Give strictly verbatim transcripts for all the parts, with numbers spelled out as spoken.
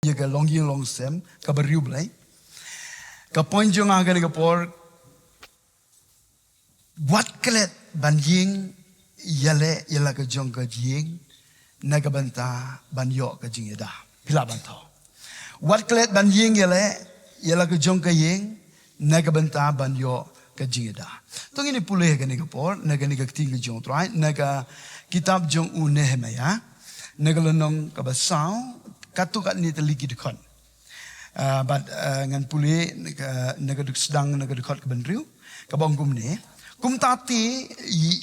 ïa ka longïing longsem kaba riewblei. Ka point jong nga ha kane ka por, wat klet ban ïeng ïaleh ïa la ka jong ka ïing na ka bynta ban ïoh ka jingïada. Phi lah ban thaw. Wat klet ban ïeng ïaleh ïa la ka jong ka ïing na ka bynta ban ïoh ka jingïada. To ngin ïa pule ha kane ka por na kane ka ktien ka jong U Trai na ka kitab jong u Nehemiah, na ka lynnong kaba saw, katto katne tylli ki dkhot. Ah, bad, ah, ngan pule na ka, na ka duk sdang na ka dkhot kaba hynriew, kaba ong kumne. Kumta te, i,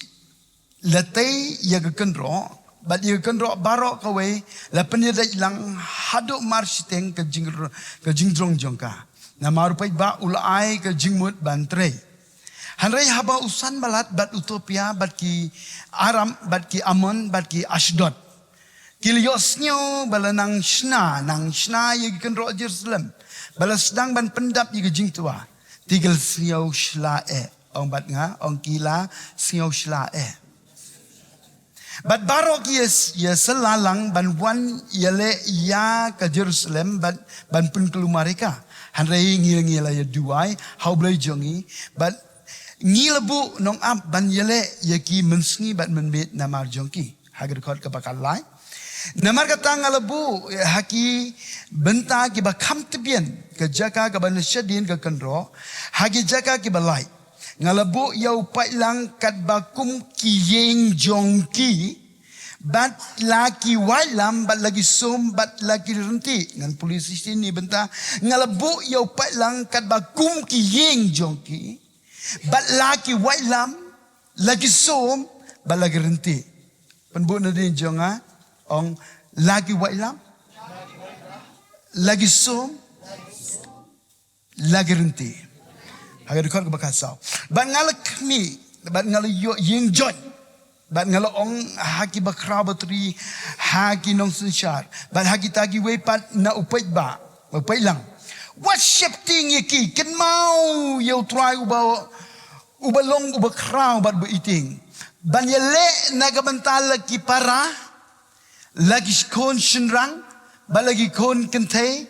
la tei ïa ka kynroh, bad ïa ka kynroh baroh kawei la pynïadei lang haduh marshiteng ka jing, ka jingdrong jong ka. Namar u paidbah u la ai ka jingmut ban trei. Hynrei haba u Sanballat bad u Tobia bad ki Aram bad ki Ammon bad ki Ashdod ki la ïohsngew ba la nang shna, nang shna ïa ki kynroh Jerusalem, ba la sdang ban pyndap ïa ka jingtwa, te ki la sngew shla eh. Ong bad nga, ong ki la sngew shla eh. Bad baroh ki ïa, ïa syllang ban wan ïaleh ïa ka Jerusalem bad ban pynkulmar ïa ka. Hynrei ngi, ngi la ïa duwai ha U Blei jong ngi, bad ngi la buh nongap ban ïaleh ïa ki mynsngi bad mynmiet namar jong ki. Ha ka dkhot kaba khatlai. Namar kata nga la buh ha ki bynta kiba kham tbian ka jaka kaba na shadien ka kynroh, ha ki jaka kiba lait. Nga la buh ïa u paidlang katba kum ki ïing jong ki, bad la ki waitlam, bad la ki sum, bad la ki rynti. Ngan pule shisien na bynta, nga la buh ïa u paidlang katba kum ki ïing jong ki, bad la ki waitlam, la ki sum, bad la ki rynti. Pynbuh nadien jong nga, ong la ki waitlam, la ki sum, la ki rynti. Ha ka dkhot kaba khatsaw. Bad nga la khmih, bad nga la ïoh ïing joit. Bad nga la ong ha kiba khraw batri, ha ki nongsynshar, bad ha kita kiwei pat na u paidbah, u paidlang. Wat sheptieng ïa ki, kynmaw ïa U Trai uba, uba long uba khraw bad uba ïtieng. Ban ïaleh na ka bynta la ki para, la ki khun shynrang, bad la ki khun kynthei,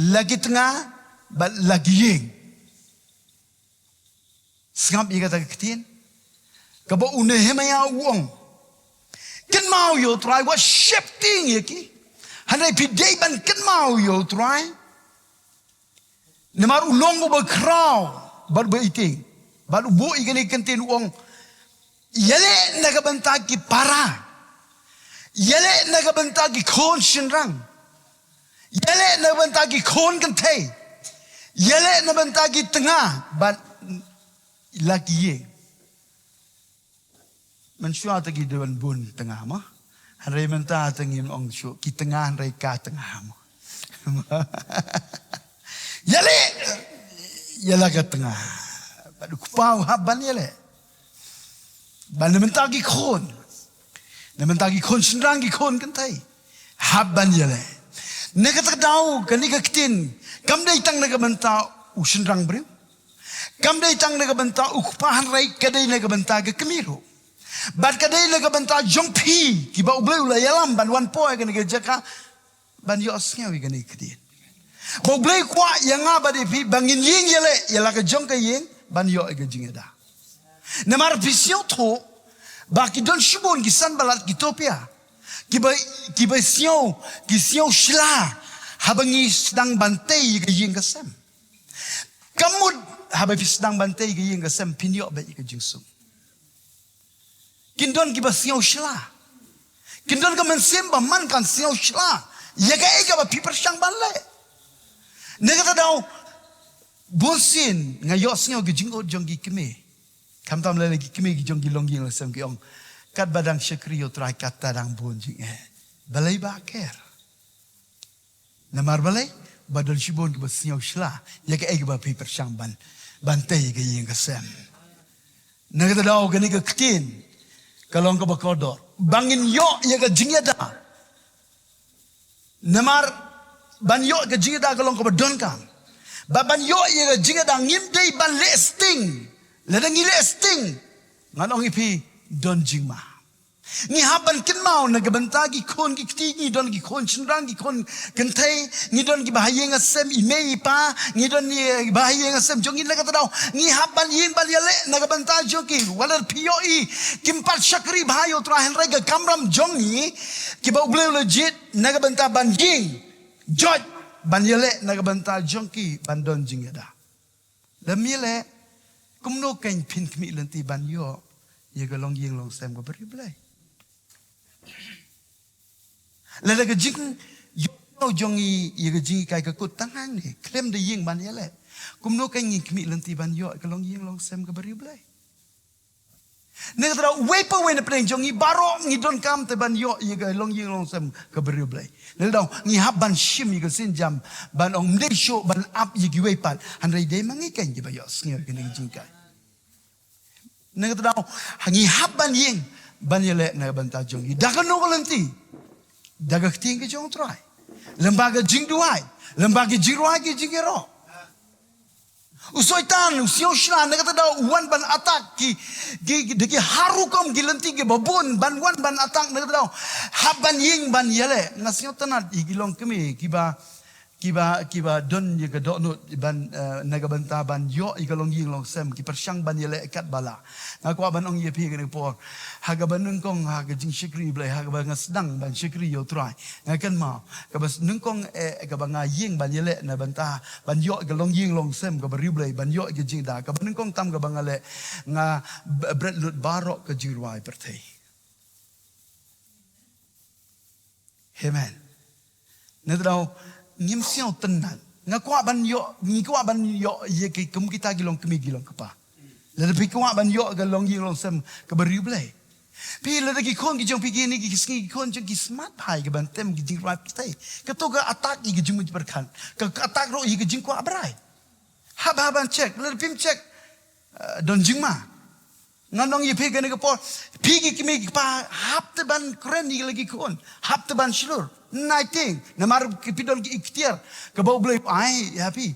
la ki tnga, bad la ki ïing. Sngap ïa kata ka ktien. Kaba u Nehemiah u ong, kynmaw ïa U Trai, wat sheptieng ïa ki. Hynrei phi dei ban kynmaw ïa U Trai. Namar u long uba khraw bad uba ïtieng. Bad u buh ïa kane ka ktien u ong, ïaleh na ka bynta ki para. Ïaleh na ka bynta ki khun shynrang. Ïaleh na ka bynta ki khun kynthei. Ïaleh na ka bynta ki tnga. Bad la ki ïing. Mynshuwa te ki don bun tnga mo. Hynrei mynta te ngim ong shuh ki tnga hynrei ka tnga mo. Ïaleh ïa la ka tnga. Bad u kpa u hap ban ïaleh. Bad na bynta ki khun. Na bynta ki khun shynrang ki khun kynthei. Hap ban ïaleh. Na kata ka daw kane ka ktien kam dei tang na ka bynta u shynrang briew. Kam dei tang na ka bynta u kpa hynrei ka dei na ka bynta ka kmie ruh. Bad ka dei na ka bynta jong phi kiba U Blei u la ïalam ban wan poi kane ka jaka ban ïohsngew ïa kane ka ktien. Ba U Blei kwah ïa nga bad ïa phi ba ngin ïeng ïaleh ïa la ka jong ka ïing ban ïoh ïa ka jingïada. Namar phi sngewthuh ba ki don shibun ki Sanballat ki Tobia kiba, kiba sngew, ki sngew shla haba ngi sdang ban tei ïa ka ïing ka sem. Ka mut haba phi sdang ban tei ïa ka ïing ka sem phin ïoh beit ïa ka jingsuk. Kin don kiba sngew shla. Kin don ka mynsiem ba man kan sngew shla ïa kaei kaba phi pyrshang ban leh. Na kata daw, bunsien nga ïohsngew ki jingud jong ki kmie. Khamtam lei lei ki kmie ki jong ki longïing longsem ki ong, katba dang shakri ïa U Trai kata dang bun jingeh. Balei ba ker? Namar balei? Ba don shibun kiba sngew shla ïa kaei kaba phi pyrshang ban, ban tei ïa ka ïing ka sem. Na kata daw kane ka ktien ka long kaba kordor ba ngin ïoh ïa ka jingïada. Namar ban ïoh ïa ka jingïada ka long kaba donkam. Ba ban ïoh ïa ka jingïada ngim dei ban leh sting. Lada ngi leh sting, ngan ong ïa phi, don jingma. Ngi hap ban kynmaw na ka bynta ki khun ki kti, ngi don ki khun shynrang, ki khun kynthei, ngi don kiba ha ïing ha sem i mei i pa, ngi don kiba ha ïing ha sem jong ngi. Na kata ka daw ngi hap ban ïeng ban ïaleh na ka bynta jong ki. Wat la phi ïohi kim pat shakri bha ïa U Trai, hynrei ka kamram jong ngi kiba U Blei u la jied na ka bynta ban ïeng joit ban ïaleh na ka bynta jong ki ban don jingïada. Lada ym ïaleh, kumno kein phin khmih lynti ban ïoh ïa ka longïing longsem kaba riewblei? Lada ka jingïoh jong ngi ïa ka jinghikai ka kut tang hangne, khlem da ïeng ban ïaleh, kumno kein ngin khmih lynti ban ïoh ïa ka longïing longsem kaba riewblei? Na kata ka daw uwei pa uwei na pdeng jong ngi baroh ngi donkam te ban ïoh ïa ka longïing longsem kaba riewblei. Na kata ka daw ngi hap ban shim ïa ka sienjam ban ong ym dei shuh ban ap ïa kiwei pat, hynrei dei ma ngi kein kiba ïohsngew ïa kane ka jinghikai. Na kata ka daw ngi hap ban ïeng ban ïaleh na ka bynta jong ngi. Da kano ka lynti? Da ka ktien ka jong U Trai, lyngba ka jingduwai, lyngba ka jingrwai, ka jingïaroh. U Soitan, u sngewsih na kata ka daw u wan ban attack ki, ki, ki, da ki har rukom ki lynti kiba bun ban wan ban attack. Na kata ka daw hap ban ïeng ban ïaleh. Nga sngewtynnat ïa ki longkmie kiba, kiba, kiba don ïa ka dohnud ban, eh, na ka bynta ban ïoh ïa ka longïing longsem, ki pyrshang ban ïaleh katba lah. Nga kwah ban ong ïa phi kane ka por, ha kaba nyngkong ha ka jingshakri Blei, ha kaba nga sdang ban shakri ïa U Trai, nga kynmaw kaba nyngkong, eh, kaba nga ïeng ban ïaleh na bynta ban ïoh ïa ka longïing longsem kaba riewblei, ban ïoh ïa ka jingda, kaba nyngkong tam kaba nga leh, nga b-, bret lut baroh ka jingrwai pyrthei. Amen. Na kata ka daw ngim sngewtynnat. Nga kwah ban ïoh, ngi kwah ban ïoh ïa ki kum kita ki longkmie ki longkpa. Lada phi kwah ban ïoh ka longïing longsem kaba riewblei, phi, lada ki khun ki jong phi kine ki sngi ki khun jong ki smat bha ïa ka ban tem ki jingrwai pyrthei, kato ka attack ïa ka jingmut jingpyrkhat, ka, ka attack ruh ïa ka jingkwah brai. Hap, hap ban check, lada phim check, eh, don jingma. Ngan ong ïa phi kane ka por, phi ki kmie ki kpa, hap te ban kren ïa la ki khun, hap te ban shlur. Nai tieng, namar ki, phi don ki iktiar kaba U Blei u ai ïa phi.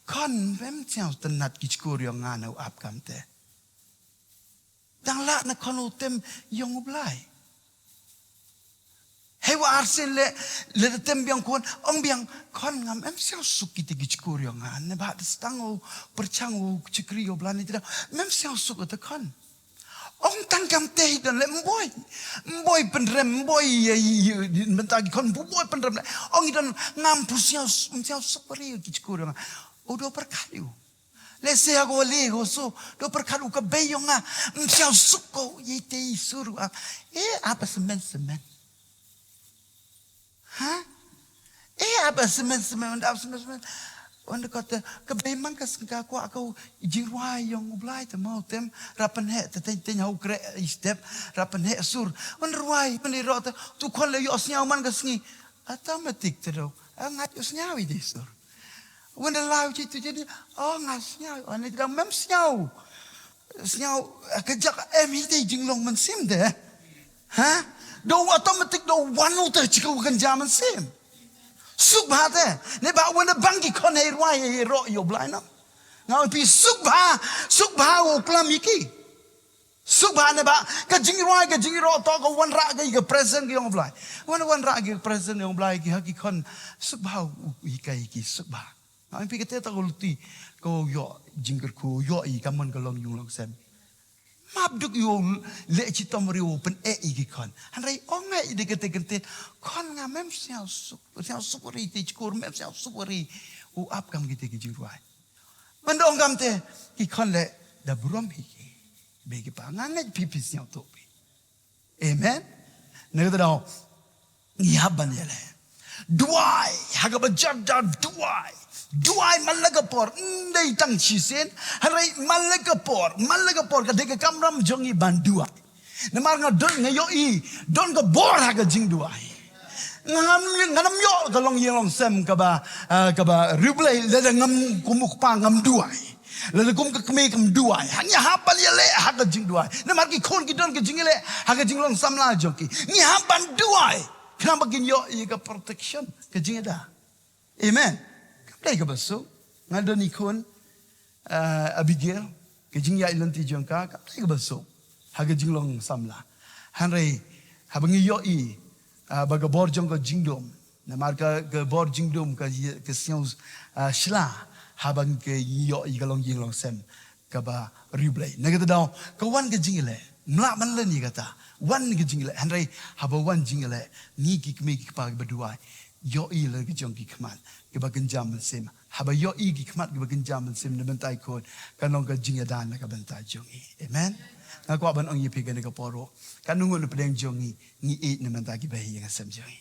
Khun, mem sngewtynnat ki shkor ïong nga na u ap kam te. Dang lah na khun u tem ïong U Blei. Hei wa arsien leh, leh da tem biang khun, ong biang khun, ngam em sngewsuk kita ki shkor ïong nga, ne ba da sdang u pyrshang u shakri ïa U Blei ne tira, mem sngewsuk ita khun. Ong tang kam te hi don leh, ym boi, ym boi pynrem, ym boi ïa, ïa, ïa, mynta ki khun, ym boi pynrem leh. Ong hi don, ngam pyrshang, ym sngewsuk pyrshang ki shkor ïong nga. U do pyrkhat ïa u. Lehse ha ko le ko so, do pyrkhat u ka bei ïong nga, ym sngewsuk ko, ïa te i sur u ap. Eh, ap semen semen. Ha? Eh, ap semen semen, ap semen semen. Wan da kata, ka bei man ka sngi ka kwah ko jingrwai ïong U Blei te mo tem, ra pynheh te teng teng ha u kreh i step, ra pynheh sur. Wan rwai, man i roh te, tu khun leh ïohsngew man ka sngi. Automatic te do. Ah, nga ïohsngew i te sur. Wan da lai u chi tu jeni, oh, nga sngew, oh, ni te dang mem sngew. Sngew, eh, ka jak em hi te jinglong mynsiem te. Ha? Do automatic do wan u te chika u kan ja mynsiem. Suk bha te. Ne ba wan da bang ki khun hei rwai hei roh ïa U Blei no. Nga wan phi suk bha, suk bha u klam ïa ki. Suk bha ne ba, ka jingrwai, ka jingïaroh to ka wanrah ka ïa ka present ka ïong U Blei. Wan, wanrah ka ïa ka present ïong U Blei ki ha ki khun, suk bha u, u hikai ki suk bha. Nga ong phi kata to ka luti, ka ïoh jingkyrkhu, ïoh i ka mon ka longïing longsem. Map duk ïoh leh chitom ri u pyneh i ki khun. Hynrei ong ngai i de kata kata, khun ngam em sngewsuk, sngewsuk ri te chkor, mem sngewsuk ri u ap kam kita ki jingrwai. Ban dong kam te, ki khun leh da burom hi ki. Be ki pa nga ngeit phi phi sngewthuh phi. Amen. Na kata daw, ngi hap ban ïaleh. Duwai, ha kaba jar jar duwai. Duwai man la ka por, ym dei tang shisien, hynrei man la ka por, man la ka por, ka dei ka kamram jong ngi ban duwai. Namar nga don, nga ïohi, don ka bor ha ka jingduwai. Nga ngam, nga ngam ïoh ka longïing longsem kaba, ah, kaba riewblei, lada ngam kum u kpa ngam duwai. Lada kum ka kmie kam duwai. Ha ngi hap ban ïaleh ha ka jingduwai. Namar ki khun ki don ka jingïaleh ha ka jinglong samla jong ki. Ngi hap ban duwai. Khnang ba kin ïoh ïa ka protection, ka jingïada. Amen. Kam dei kaba suk. Nga don i khun, eh, Abigail, ka jingïaid lynti jong ka, kam dei kaba suk ha ka jinglong samla. Hynrei haba ngi ïohi, ah, ba ka bor jong ka jingdum, namar ka, ka bor jingdum ka, ka sngew, ah, shla haba ngi ïohi ka longïing longsem kaba riewblei. Na kata daw ka wan ka jingïaleh, mlak ban len ïa kata, wan ka jingïaleh. Hynrei haba wan jingïaleh, ngi ki kmie ki kpa kiba duwai, ïohi la ka jong ki khmat kiba kynja mynsiem. Haba ïohi ki khmat kiba kynja mynsiem na bynta i khun, kan long ka jingïada na ka bynta jong ngi. Amen. Nga kwah ban ong ïa phi kane ka por ruh, kan ngi ngut na pdeng jong ngi, ngi ïeit na bynta kiba ïing ha sem jong ngi.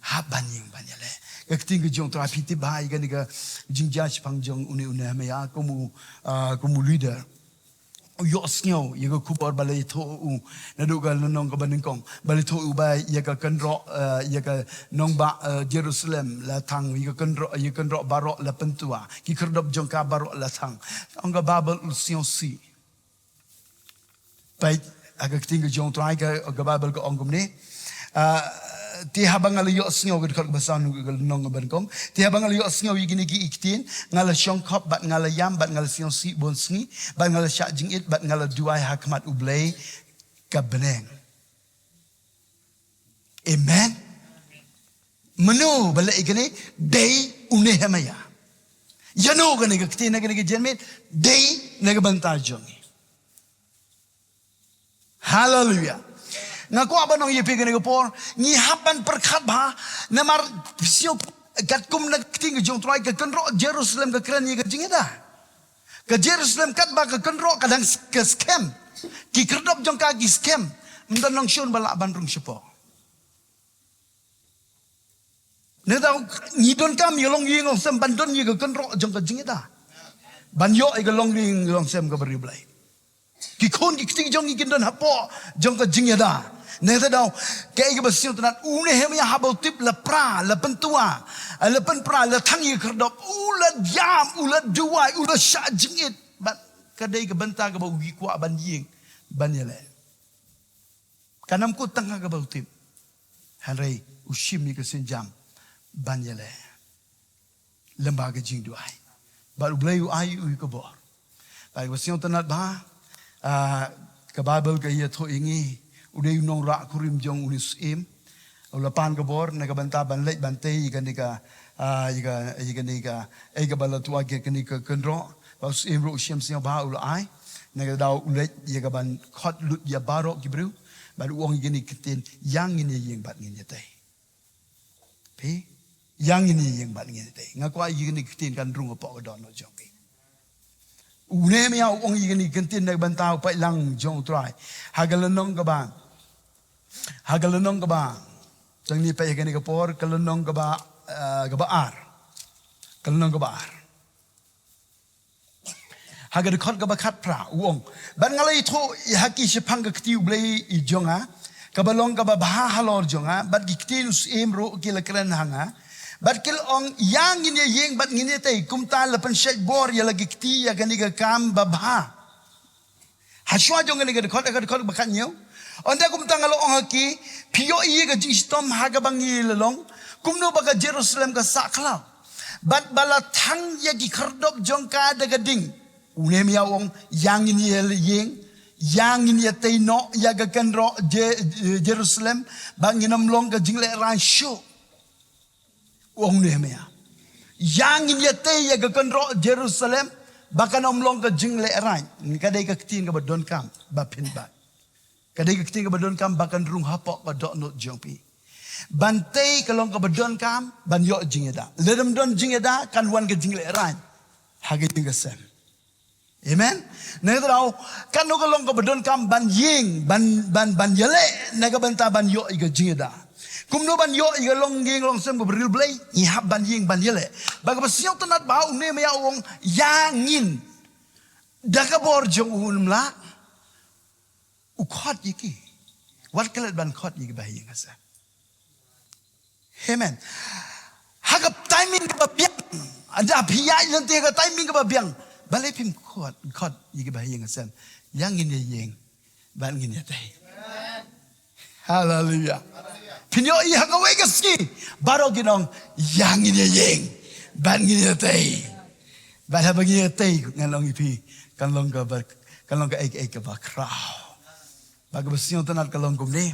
Hap ban ïing ban ïaleh. Ka ktien ka jong u Trai, phi tip bha ïa kane ka jingjia shaphang jong une u Nehemia, kum u, ah, kum u leader. U ïohsngew ïa ka khubor ba la ïathuh u naduh ka lynnong kaba nyngkong, ba la ïathuh u ba ïa ka kynroh, eh, ïa ka nongbah, eh, Jerusalem la thang, ïa ka kynroh, ïa ka kynroh baroh la pyntua, ki khyrdop jong ka baroh la thang. Ong ka Baibl u sngewsih. Peit ha ka ktien ka jong u Trai, ka, ka Baibl ka ong kumne. Ah, te haba nga la ïohsngew, ka dkhot kaba san, ka lynnong kaba nyngkong. Te haba nga la ïohsngew ïa kine ki ktien, nga la shongkop bad nga la ïam bad nga la sngewsih bun sngi bad nga la shah jingit bad nga la duwai ha khmat U Blei ka bneng. Amen. Mano ba leh ïa kane? Dei u Nehemia. Ïano kane ka ktien na kane ka janmiet? Dei na ka bynta jong ngi. Haleluia. Nga kwah ban ong ïa phi kane ka por, ngi hap ban pyrkhat bha, namar shu katkum na ka ktien ka jong u Trai, ka kynroh Jerusalem ka kren ïa ka jingïada. Ka Jerusalem katba ka kynroh ka dang s-, ka skhem. Ki khyrdop jong ka ki skhem. Ym don nongshun ba lah ban rung shapoh. Nangta ngi donkam ïa ka longïing longsem ban don ïa ka kynroh jong ka jingïada. Ban ïoh ïa ka longïing longsem kaba riewblei. Ki khun ki kti jong ngi kin don hapoh jong ka jingïada. Nangta daw, kaei kaba sngewtynnat, u Nehemia haba u tip la pra, la pyntua, la pynpra, la thang ïa ka khyrdop, u la ïam, u la duwai, u la shah jingit. Bad ka dei ka bynta kaba u kwah ban ïing ban ïaleh. Kan ym kut tang ha kaba u tip. Hynrei u shim ïa ka sienjam ban ïaleh lem bad ka jingduwai. Bad U Blei u ai ïa u ka bor. Bad kaba sngewtynnat bha, ah, ka Baibl ka ïathuh ïa ngi, u dei u nongrah kurim jong une u syiem. U la pan ka bor na ka bynta ban leit ban tei ïa kane ka, ah, ïa ka, ïa kane ka, ïa kaba la tuah ïa kane ka kynroh. Bad u syiem ruh u sngewsih bha, u la ai. Na ka daw u leit ïa kaban khot lut ïa baroh ki briew. Bad u ong ïa kine ki ktien, ïa ngin ïa ïeng bad ngin ïa tei. Phi? Ïa ngin ïa ïeng bad ngin ïa tei. Nga kwah ïa kine ki ktien kan rung hapoh ka dohnud jong phi. U Nehemia u ong ïa kine ki ktien na ka bynta u paidlang jong u Trai. Ha ka lynnong kaba, ha ka lynnong kaba, tang ngi peit ha kane ka por, ka lynnong kaba, eh, kaba ar. Ka lynnong kaba ar. Ha ka dkhot kaba khatphra u ong. Bad nga la ïathuh ïa ha ki shaphang ka kti U Blei i jong nga, kaba long kaba bha halor jong nga, bad ki ktien u syiem ruh ki la kren ha nga. Bad ki la ong, ïa ngin ïa ïeng bad ngin ïa tei, kumta la pynshait bor ïa la ki kti ïa kane ka kam babha. Hashwa jong kane ka dkhot, ka dkhot ba khathynñiew. Ynda kumta nga la ong ha ki, phi ïohi ïa ka jingshitom ha kaba ngi la long, kumno ba ka Jerusalem ka sah khlaw. Bad ba la thang ïa ki khyrdop jong ka da ka ding. U Nehemia u ong, ïa ngin ïa ïeng, ïa ngin ïa tei noh ïa ka kynroh Je-, Je-, Jerusalem, ba ngin ym long ka jinglehraiñ shuh. U ong u Nehemia, ïa ngin ïa tei ïa ka kynroh Jerusalem, ba kan ym long ka jinglehraiñ. Ka dei ka ktien kaba donkam ba phin bat. Ka dei ka ktien kaba donkam ba kan rung hapoh ka dohnud jong phi. Ban tei ka long kaba donkam ban ïoh jingïada. Lada ym don jingïada kan wan ka jinglehraiñ ha ka ïing ka sem. Amen. Na kata daw, kano ka long kaba donkam ban ïeng, ban, ban, ban ïaleh na ka bynta ban ïoh ïa ka jingïada. Kumno ban ïoh ïa ka longïing longsem kaba riewblei, ngi hap ban ïeng ban ïaleh. Bad kaba sngewtynnat bha u Nehemia u ong, ïa ngin. Da ka bor jong u, un ym lah u khot ïa ki. Wat klet ban khot ïa ki ba ha ïing ha sem. Amen. Ha ka timing kaba biang. Ynda phi ïaid lynti ha ka timing kaba biang, balei phim khot, khot ïa ki ba ha ïing ha sem? Ïa ngin ïa ïeng bad ngin ïa tei. Haleluia. Phin ïohi ha kawei ka sngi, baroh kin ong, ïa ngin ïa ïeng bad ngin ïa tei. Bad haba ngin ïa tei, ngan ong ïa phi, kan long kaba, kan long kaei kaei kaba khraw. Ka ba sngewtynnat ka long kumne.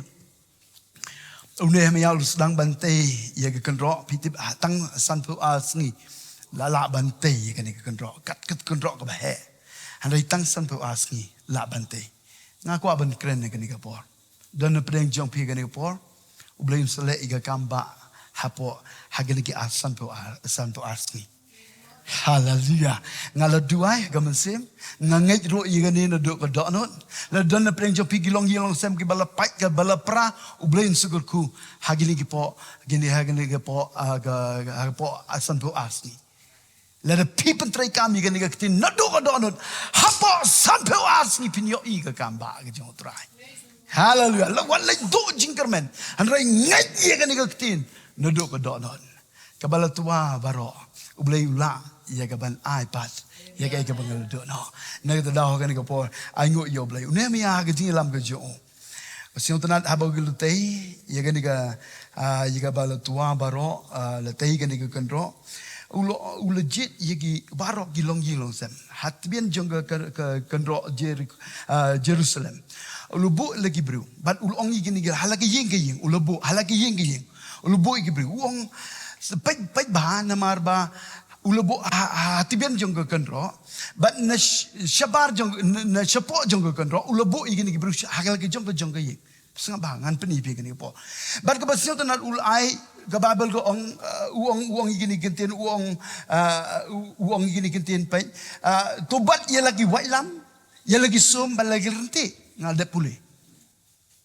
U Nehemiah u la sdang ban tei ïa ka kynroh, phi tip, ha tang sanphew ar sngi la lah ban tei ïa kane ka kynroh. Kat ka kynroh kaba heh. Hynrei tang sanphew ar sngi lah ban tei. Nga kwah ban kren ïa kane ka por. Don na pdeng jong phi kane ka por. U Blei un sa leh ïa ka kam ba hapoh ha kine ki ar sanphew ar, sanphew ar sngi. Haleluya. Nga la duwai ha ka mynsiem. Nga ngeit ruh ïa kane naduh ka dohnud. La don na pdeng jong phi ki longïing longsem ki ba la pait, ki ba la pra. U Blei un sa kyrkhu ha kine ki por, kine ha kine ki por, ah, ka, ha ka por, ah, sanphew ar sngi. Lada phi pyntreikam ïa kane ka ktien naduh ka dohnud, hapoh sanphew ar sngi phin ïohi ïa ka kam ba ka jong U Trai. Haleluya. La wan leit duh jingkyrmen. Hynrei ngeit ïa kane ka ktien naduh ka dohnud. Kaba la twa baroh, U Blei u lah ïa ka ban ai pat ïa kaei kaba nga la duh noh. Na kata ka daw ha kane ka por, ai nguh ïa U Blei. U Nehemiah ha ka jingïalam ka jong u, sngewtynnat haba u la tei ïa kane ka, ah, ïa kaba la twa baroh, ah, la tei kane ka kynroh. U la, u la jied ïa ki baroh ki longïing longsem ha tbian jong ka, ka, ka kynroh Jer-, ah, Jerusalem. U la buh la ki briew. Bad u la ong ïa kine ki, ha la ki ïing ki ïing. U la buh ha la ki ïing ki ïing. U la buh ïa ki briew. U ong, peit, peit bha namar ba u la buh ha, ha tbian jong ka kynroh. Bad na sh-, shabar jong, na, na shapoh jong ka kynroh, u la buh ïa kine ki briew ha la ki jong ka jong ka ïing. Sngap bha, ngan pyni ïa phi kane ka por. Bad kaba sngewtynnat u la ai, ka Baibl ka ong, uh, u ong, u ong ïa kine ki ktien, u ong, uh, u, u ong ïa kine ki ktien, peit. Uh, to bat ïa la ki waitlam, ïa la ki sum, bad la ki ryntieh. Nga dep pule.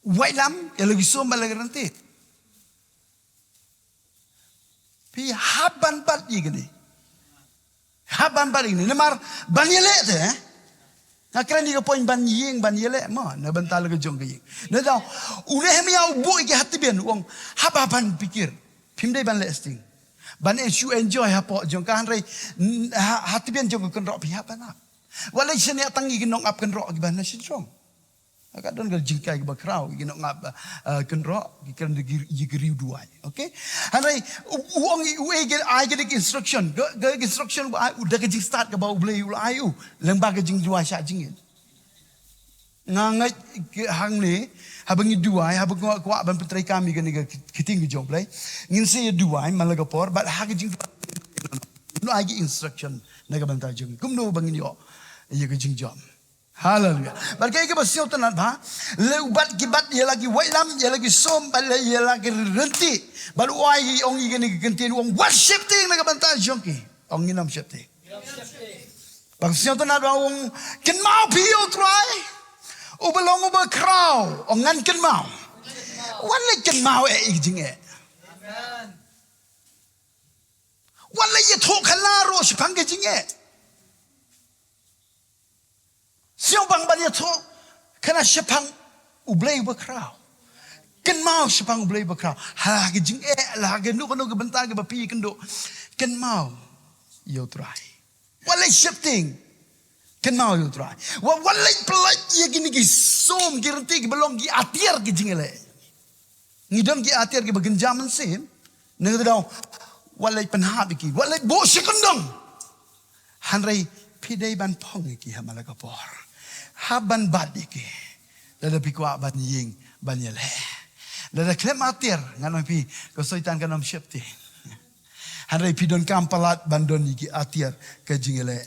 Waitlam, ïa la ki sum, bad la ki ryntieh. Phi hap ban bat ïa kine. Hap ban bat ïa kine. Namar ban ïaleh te, eh? Nga kren ïa ka point ban ïeng, ban ïaleh mo, na bynta la ka jong ka ïing. Na daw, u Nehemiah u buh ïa ki ha tbian, u ong, hap ban pyrkhat. Phim dei ban leh sting. Ban en shu enjoy hapoh jong ka, hynrei, n-, ha, ha tbian jong ka kynroh phi hap ban ap. Wat leh shane tang ïa ki nongap kynroh kiba na shynrong. Ka don ka jinghikai kaba khraw, ki nongap, ah, kynroh, ki kren ïa ki, ïa ki riew duwai. Okay? Hynrei, u, u ong, u ai ka, ai ka dik instruction. Ka, ka instruction ba ai, u da ka jingstad kaba U Blei u la ai u. Lyngba ka jingduwai sha jingim. Nga ngeit hangne, haba ngi duwai, haba kwah, kwah ban pyntreikam ïa kane ka ktien ka jong U Blei. Ngin sa ïa duwai, man la ka por, bad ha ka jingduwai. Ngi ai ka instruction, na ka bynta jong ngi. Kumno ba ngin ïoh, ïa ka jingjop. Haleluya. Bad kaei kaba sngewtynnat bha. La u bat ki bat ïa la ki waitlam, ïa la ki sum, bad la ïa la ki ryntieh. Bad u ai ong ïa kane ka ktien u ong wat sheptieng na ka bynta jong ki. Ong ngin ym sheptieng. Bad sngewtynnat bha u ong kynmaw phi ïa U Trai. Uba long uba khraw. Ong ngan kynmaw. Wat leh kynmaw eh ïa ka jingeh. Wat leh ïathuh khana ruh shaphang ka jingeh. Sngewbang ban ïathuh khana shaphang U Blei uba khraw. Kynmaw shaphang U Blei uba khraw. Ha ka jingeh, ha kano kano ka bynta kaba phi ïakynduh. Kynmaw ïa U Trai. Wat leh sheptieng. Kynmaw ïa U Trai. Wa-, wat leh pyllait ïa kine ki sum ki ryntieh kiba long ki atiar ki jingeh leh. Ngi don ki atiar kiba kynja mynsiem. Na kata daw, wat leh pynhap ïa ki, wat leh buh shi kyndong. Hynrei phi dei ban phong ïa ki ha man la ka por. Hap ban bat ïa ki. Lada phi kwah ban ïeng, ban ïaleh. Lada khlem atiar, ngan ong ïa phi, ka Soitan kan ym sheptieng. Hynrei phi donkam palat ban don ïa ki atiar ka jingïaleh.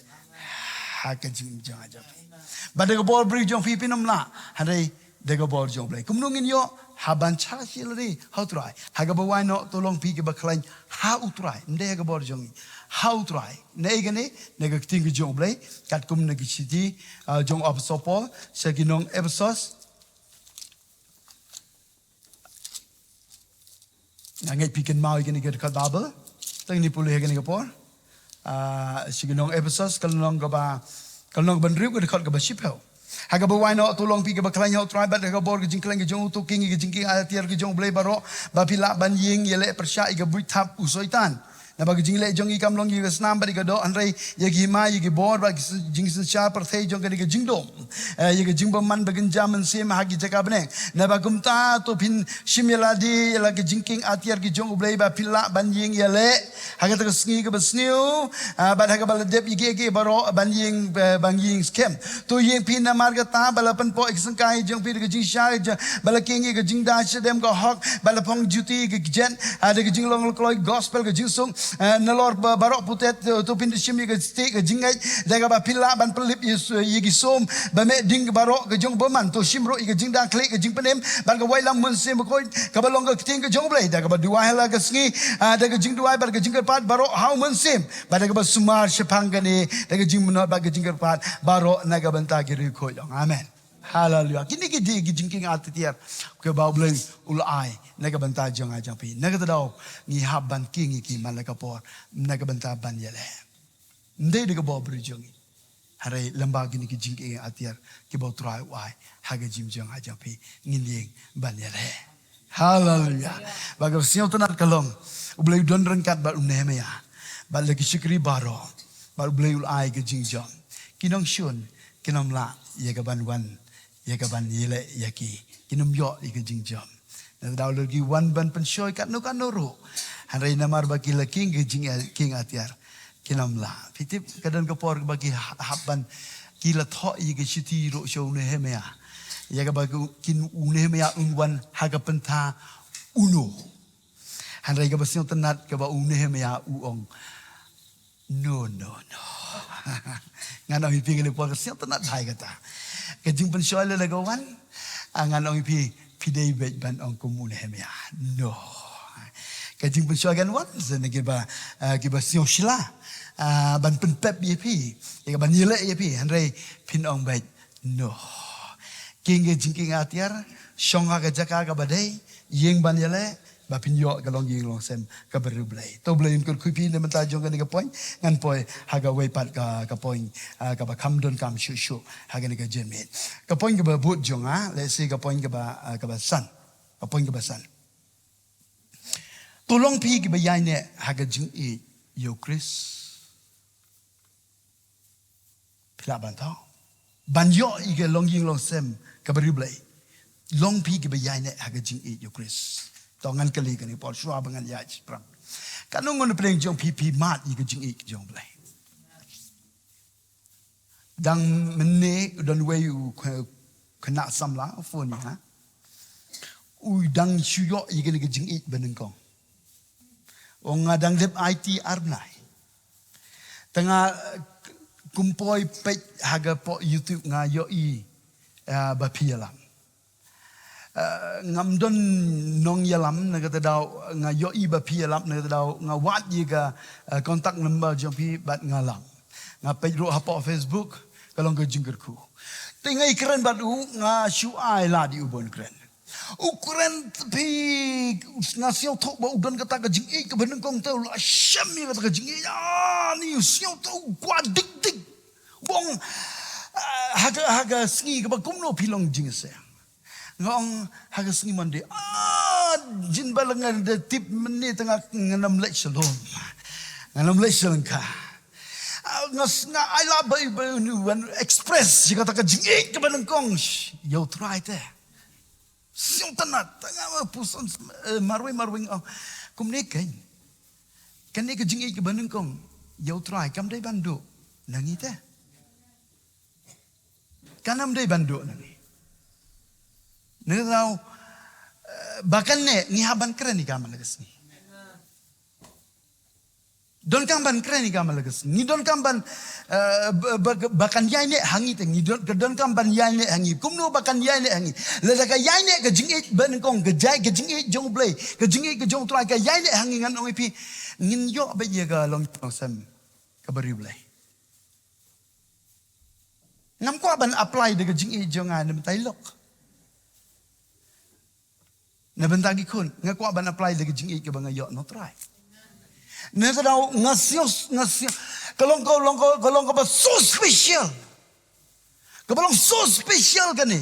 Ha ka jingjngai jong phi. Bad da ka bor briew jong phi phin ym lah. Hynrei da ka bor jong U Blei. Kumno ngin ïoh, hap ban shah shi lade ha U Trai. Ha kaba wai noh, to long phi kiba khlaiñ ha U Trai. Ym dei ha ka bor jong ngi. Ha U Trai. Na ei kane, na ka ktien ka jong U Blei, katkum na ka shithi, ah, jong u Apostol Paul sha ki nong Ephesos. Nga ngeit phi kynmaw ïa kane ka dkhot Baibl. Tang ngin ïa pule ïa kane ka por. Ah, sha ki nong Ephesos, ka lynnong kaba, ka lynnong kaba hynriew, ka dkhot kaba shiphew. Ha kaba wai noh, to long phi kiba khlaiñ ha U Trai bad ha ka bor ka jingkhlaiñ ka jong u, to kieng ïa ka jingkieng atiar ka jong U Blei baroh, ba phi lah ban ïeng ïaleh pyrshah ïa ka buit thap u Soitan. Naba ka jingleh jong ngi kam long ïa ka snam bad ïa ka doh, hynrei ïa ka hima, ïa ka bor bad ka jingsynshar pyrthei jong kane ka jingdum. Eh, ïa ka jingbymman bakynja mynsiem ha ki jaka bneng. Naba kumta to phin shim ïa lade ïa la ka jingkieng atiar ki jong U Blei ba phin lah ban ïeng ïaleh ha kata ka sngi kaba sniew, ah, bad ha kaba la dep ïa kiei kiei baroh ban ïeng, eh, ban ïeng skhem. To ïeng phi namar kata ba la pynpoh ïa ka syngkai jong phi da ka jingshai, ba la kieng ïa ka jingda shadem ka hok, ba la phong juti ïa ka kjat, ah, da ka jinglong kloi gospel ka jingsuk, eh, nalor ba baroh putet, to, to phin da shim ïa ka stieh ka jingngeit da kaba phin lah ban pynlip ïa su-, ïa ki sum ba meh ding baroh ka jong bymman. To shim ruh ïa ka jingda khlieh ka jingpynim bad ka waitlam Mynsiem Bakhuid kaba long ka ktien ka jong U Blei da kaba duwai ha la ka sngi, ah, da ka jingduwai bad ka jingkyrpad baroh ha U Mynsiem. Bad da kaba sumar shaphang kane da ka jingmynot bad ka jingkyrpad baroh na ka bynta ki riewkhuid jong. Amen. Haleluya. Kine ki dei ki jingkieng atiar kiba U Blei u la ai na ka bynta jong nga jong phi. Na kata ka daw ngi hap ban kieng ïa ki man la ka por na ka bynta ban ïaleh. Ym dei da ka bor briew jong ngi. Hynrei lyngba kine ki jingkieng atiar kiba U Trai u ai ha ka jingim jong nga jong phi ngin ïeng ban ïaleh. Haleluya. Ba ka sngewtynnat ka long U Blei u don ryngkat bad u Nehemiah bad la ki shakri baroh, bad U Blei u la ai ka jingjop. Ki nongshun kin ym lah ïa ka ban wan, ïa ka ban ïaleh ïa ki. Kin ym ïoh ïa ka jingjop. Na ka daw lada ki wan ban pynshoi katno katno ruh, hynrei namar ba ki la kieng ka jingkieng atiar, kin ym lah. Phi tip ka don ka por ba ki ha-, hap ban, ki la thoh ïa ka shithi ruh sha u Nehemiah, ïa kaba ki, kin, u Nehemiah un wan ha ka pynthor uno. Hynrei kaba sngewtynnat kaba u Nehemiah u ong, "No, no, no." Ngan ong ïa phi, kane por ka sngewtynnat bha ïa kata. Ka jingpynshoi lada ka wan, ah, ngan ong ïa phi, phi dei beit ban ong kum u Nehemiah, "No." Ka jingpynshoi kan wan, sa na kiba, ah, kiba sngewshla, ah, ban pynpep ïa phi, ïa ka ban ïaleh ïa phi, hynrei phin ong beit, "No." Kieng ka jingkieng atiar, shong ha ka jaka kaba dei, ïeng ban ïaleh, ba phin ïoh ka longïing longsem kaba riewblei. To Blei un kyrkhu ïa phi na ka bynta jong kane ka point, ngan poi ha kawei pat ka, ka point, ah, kaba kham donkam shuh shuh ha kane ka jingmut. Ka point kaba bud jong nga, let's say ka point kaba, ah, kaba san. Ka point kaba san. To long phi kiba ïaineh ha ka jingïeit ïa u Khrist. Phi lah ban thoh. Ban ïoh ïa ka longïing longsem kaba riewblei, long phi kiba ïaineh ha ka jingïeit ïa u Khrist. To ngan kylli kane por shuwa ba ngan ïaid shaphrang. Katno ngut na pdeng jong phi phi mad ïa ka jingïeit jong u Blei? Dang mynne u don uwei u khy-, khynnah samla u phone ïa nga. U dang shu ïoh ïa kane ka jingïeit banyngkong. U ong nga dang dep aiti ar bnai. Te nga, eh, kum poi peit ha ka por YouTube nga ïohi, eh, ba phi ïalam. Eh, ngam don nongïalam, na kata ka daw nga ïohi ba phi ïalam, na kata ka daw nga wad ïa ka, eh, contact number jong phi bad nga lam. Nga peit ruh hapoh Facebook, ka long ka jingkyrkhu. Te nga ïakren bad u, nga shu ai lad ïa u ban kren. U kren, phi, nga sngewthuh ba u don kata ka jingïeit kaba nyngkong te u la shem ïa kata ka jingïeit. Ah, ni u sngewthuh u kwah dik dik. U ong, ah, ha ka, ha ka sngi kaba kumno phi long jingïaseng? Nga ong ha ka sngi Monday. Ah, jin ba la nga da tip mynne te nga, ngan ym leit sha lum. Ngan ym leit sha lyngkha. Ah, nga s-, nga ai lad ba, ba u wan express ïa kata ka jingïeit kaba nyngkong ïa u Trai te. Sngewtynnat, te nga, eh, puson, eh, marwei marwei nga ong, kumne keiñ. Kane ka jingïeit kaba nyngkong ïa u Trai kam dei ban duh na ngi te. Kan ym dei ban duh na ngi. Ngi daw, eh, ba kan neh, ngi hap ban kren ïa ka man la ka sngi. Donkam ban kren ïa ka man la ka sngi. Ngi donkam ban, eh, ba, ba, ba kan ïaineh ha ngi te, ngi don, ka donkam ban ïaineh ha ngi. Kumno ba kan ïaineh ha ngi? Lada ka ïaineh ka jingïeit banyngkong, ka jai, ka jingïeit jong u Blei, ka jingïeit ka jong u Trai, ka ïaineh ha ngi, ngan ong ïa phi, ngin ïoh beit ïa ka longïing longsem kaba riewblei. Ngam kwah ban apply da ka jingïeit jong nga na bynta i lok. Na bynta ki khun, nga kwah ban apply da ka jingïeit kaba nga ïoh na u Trai. Na kata ka daw nga sngew, nga sngew, ka long, ka long, ka long kaba so special. Kaba long so special kane.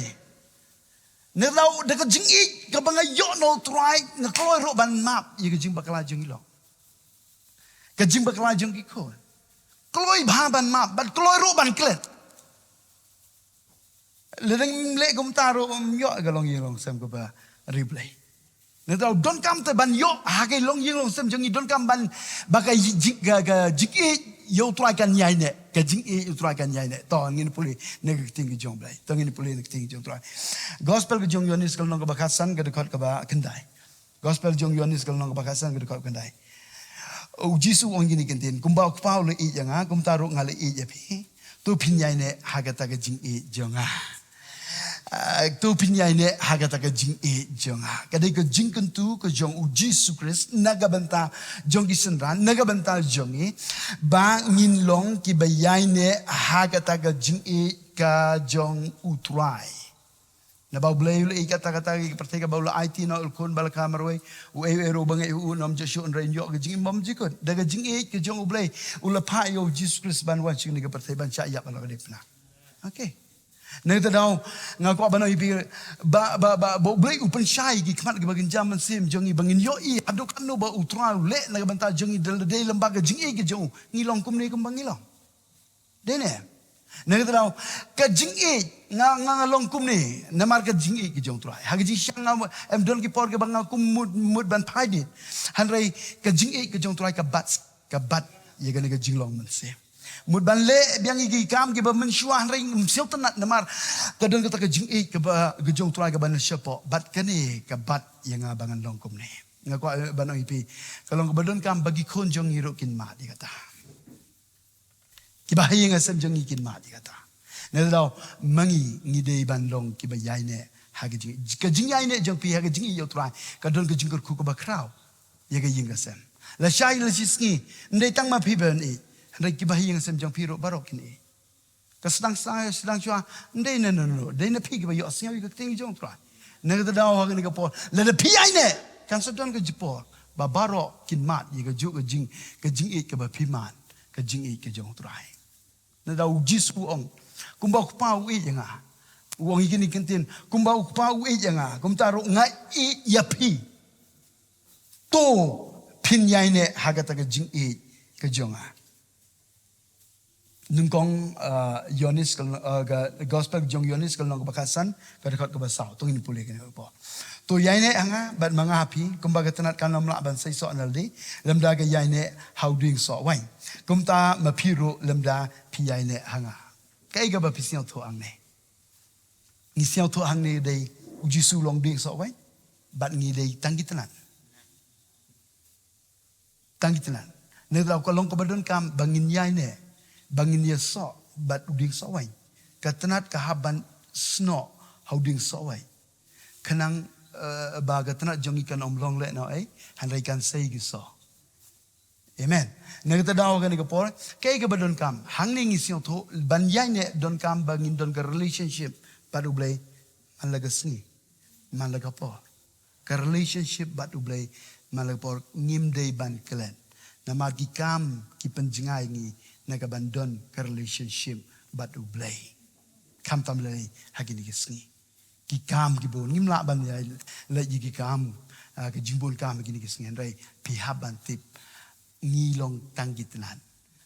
Na kata ka daw da ka jingïeit kaba nga ïoh na u Trai, nga kloi ruh ban map ïa ka jingbakla jong i lok. Ka jingbakla jong ki khun. Kloi bha ban map, bad kloi ruh ban klet. Lada ngim leh kumta ruh, ym ïoh ka longïing longsem kaba riewblei. Nangta donkam te ban ïoh ha ka longïing longsem jong ngi, donkam ban, ba ka jing, ka, ka jingïeit ïa U Trai kan ïaineh, ka jingïeit ïa U Trai kan ïaineh. To ngin pule na ka ktien ka jong U Blei. To ngin pule na ka ktien ka jong U Trai. Gospel ka jong u Ïoannis ka lynnong kaba khatsan ka dkhot kaba khyndai. Gospel jong u Ïoannis ka lynnong kaba khatsan ka dkhot khyndai. U Jisu u ong kine ki ktien, kumba U Kpa u la ïeit ïa nga, kumta ruh nga la ïeit ïa phi. To phin ïaineh ha kata ka jingïeit jong nga. Ah, to phin ïaineh ha kata ka jingïeit jong nga. Ka dei ka jingkyntu ka jong U Jisu Khrist na ka bynta jong ki synran, na ka bynta jong ngi, ba ngin long kiba ïaineh ha kata ka jingïeit ka jong U Trai. Naba U Blei u la ïeit katta katta ïa ka pyrthei, kaba u la aiti na u khun ba la kha marwei. Uei uei ruh ba ngeit ha u un ym ju shu ïoh ka jingim bymjukut. Da ka jingïeit ka jong U Blei u la phah ïa U Jisu Khrist ban wan sha kane ka pyrthei ban shah ïap ha la ka diengphna. Okay. Na kata ka daw nga kwah ban ong ïa phi, ba, ba, ba, ba U Blei u pynshai ïa ki khmat kiba kynja mynsiem jong ngi ba ngin ïohi haduh katno ba U Trai u leh na ka bynta jong ngi, da lade lem bad ka jingïeit ka jong u ngi long kumne kumba ngi long. Dei ne? Na kata ka daw, ka jingïeit, nga, nga, nga long kumne namar ka jingïeit ka jong U Trai. Ha ka jingshang nga, em don ki por kaba nga kum mut, mut ban phai dit. Hynrei ka jingïeit ka jong U Trai ka bat, ka bat ïa kane ka jinglong mynsiem. Mut ban leh biang ïa ki kam kiba mynshuwa hynrei ym sngewtynnat namar ka don kata ka jingïeit kaba, ka jong U Trai kaba na shapoh. Bat kane ka bat ïa nga ba ngan long kumne. Nga kwah ban ong ïa phi, ka long kaba donkam ba ki khun jong ngi ruh kin mad ïa kata. Kiba ha ïing ha sem jong ngi kin mad ïa kata. Na kata ka daw, ma ngi ngi dei ban long kiba ïaineh ha ka jing, ka jingïaineh jong phi ha ka jingïeit ïa U Trai ka don ka jingkyrkhu kaba khraw ïa ka ïing ka sem. Lashai lashisngi ym dei tang ma phi ban ïeit, hynrei kiba ha ïing ha sem jong phi ruh baroh kin ïeit. Ka sdang sdang sdang shuwa ym dei na, na, na, dei na phi kiba ïohsngew ïa ka ktien jong U Trai. Na kata ka daw ha kane ka por lada phi ïaineh kan sa don ka jingpor ba baroh kin mad ïa kajuh ka jing, ka jingïeit kaba phi mad, ka jingïeit ka jong U Trai. Na kata ka daw U Jisu u ong, kumba U Kpa u ïeit ïa nga. U ong ïa kine ki ktien, kumba U Kpa u ïeit ïa nga, kumta ruh nga ïeit ïa phi. To phin ïaineh ha kata ka jingïeit ka jong nga. Nyngkong, ah, Ïoannis ka, ah, ka gospel jong Ïoannis ka lynnong kaba khatsan ka dkhot kaba saw. To ngin pule kane ka por. To ïaineh ha nga bad ma nga ha phi, kumba ka tnat kan ym lah ban seisoh na lade lymda ka ïaineh ha u dieng soh waiñ, kumta ma phi ruh lymda phi ïaineh ha nga. Kaei kaba phi sngewthuh hangne? Ngi sngewthuh hangne dei U Jisu u long dieng soh waiñ bad ngi dei tang ki tnat. Tang ki tnat. Na kata ka daw ka long kaba donkam ba ngin ïaineh, ba ngin ïasoh bad u dieng soh waiñ. Ka tnat ka hap ban snoh ha u dieng soh waiñ. Khnang, eh, ba ka tnat jong ngi kan ym long lehnohei, hynrei kan sei ki soh. Amen. Na kata ka daw kane ka por, kaei kaba donkam? Hangne ngi sngewthuh ban ïaineh donkam ba ngin don ka relationship bad U Blei man la ka sngi, man la ka por. Ka relationship bad U Blei man la ka por ngim dei ban klet. Namar ki kam ki pynjngai ngi na ka ban don ka relationship bad U Blei. Khamtam lei ha kine ki sngi. Ki kam ki bun ngim lah ban ïa leh ïa ki kam, ah, ka jingbun kam ha kine ki sngi, hynrei phi hap ban tip ngi long tang ki tnat.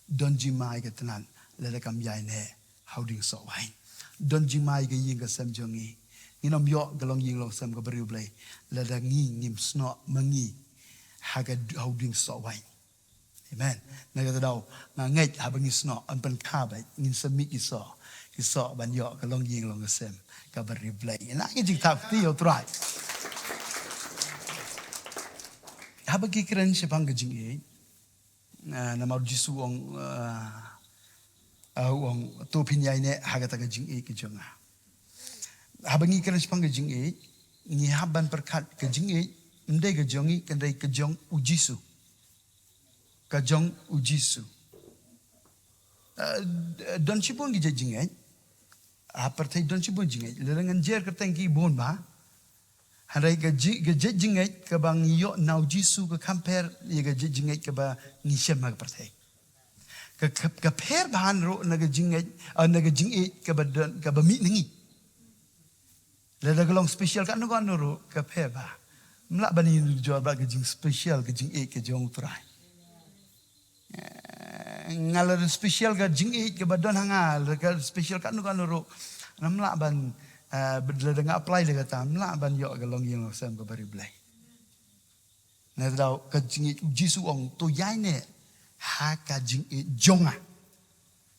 Don jingma ïa ka tnat lada kam ïaineh ha u dieng soh waiñ. Don jingma ïa ka ïing ka sem jong ngi. Ngin ym ïoh ka longïing longsem kaba riewblei lada ngi ngim snoh ma ngi ha ka, ha u dieng soh waiñ. Amen. Na kata ka daw nga ngeit haba ngi snoh yn pynkha beit, ngin sa mih ki soh, ki soh ban ïoh ka longïing longsem kaba riewblei. Ïa na ngi jingthap kti ïa U Trai. Haba ngi kren shaphang ka jingïeit, ah, namar U Jisu u ong, ah, ah, u ong to phin ïaineh ha kata ka jingïeit ka jong nga. Haba ngi kren shaphang ka jingïeit, ngi hap ban pyrkhat ka jingïeit ym dei ka jong ngi, ka dei ka jong U Jisu. Ka jong U Jisu. Ah, don shibun ki jait jingïeit. Ha pyrthei don shibun jingïeit. Lada ngan jer kyrteng ki bun bha. Hynrei ka ji, ka jait jingïeit kaba ngi ïoh na U Jisu ka kham pher ïa ka jait jingïeit kaba ngi shem ha ka pyrthei. Ka, ka, ka pher bha ruh na ka jingïeit, ah, na ka jingïeit kaba don, kaba mih na ngi. Lada ka long special katno katno ruh ka pher bha. Ym lah ban ïa jur bad ka jingspecial ka jingïeit ka jong U Trai. Nga la special ka jingïeit kaba don ha nga, la ka special katno katno ruh. Ngam lah ban, eh, lada nga apply da kata, ngam lah ban ïoh ka longïing longsem kaba riewblei. Nangta ka jingïeit, Jisu ong, to ïaineh ha ka jingïeit jong nga.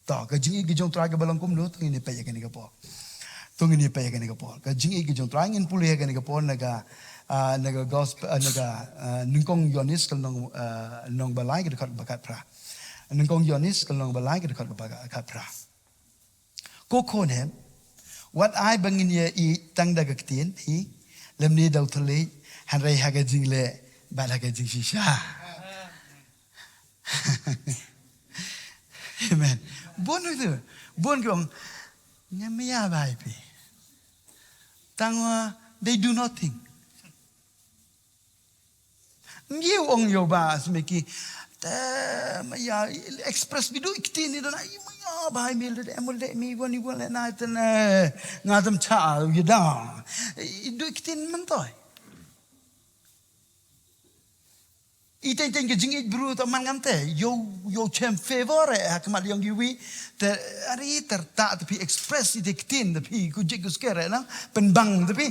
To, ka jingïeit ka jong U Trai kaba long kumno, to ngin ïa peit ïa kane ka por. To ngin ïa peit ïa kane ka por. Ka jingïeit ka jong U Trai ngin pule ïa kane ka por na ka, ah, na ka gospel, ah, na ka, ah, Nyngkong Ïoannis ka lynnong, ah, lynnong ba lai ka dkhot ba khatphra. Nyngkong Ïoannis ka lynnong ba lai ka dkhot ba khatphra. Ko khun, wat ai ba ngin ïa ïeit tang da ka ktien hi, lymne da u thylliej, hynrei ha ka jingleh bad ha ka jingshisha. Amen. Bun ïa tu, bun ki ong, ngam ïa bai phi. Tangwa, they do nothing. Ngi ong ïa u ba sma ki. Te ma ïa express bi du iktin ni dona, ma ïa ba mi le em le mi wan ni wan le na ten, eh, nga tam cha ïa da. I du iktin man toi. I ten ten ka jingïeit bru ta man ngam te. Ïa u, ïa u chem favor eh ha khmat ïong iwi. Te ari ter ta te pi express i te iktin te pi ku jik ku sker eh na. Pen bang te pi.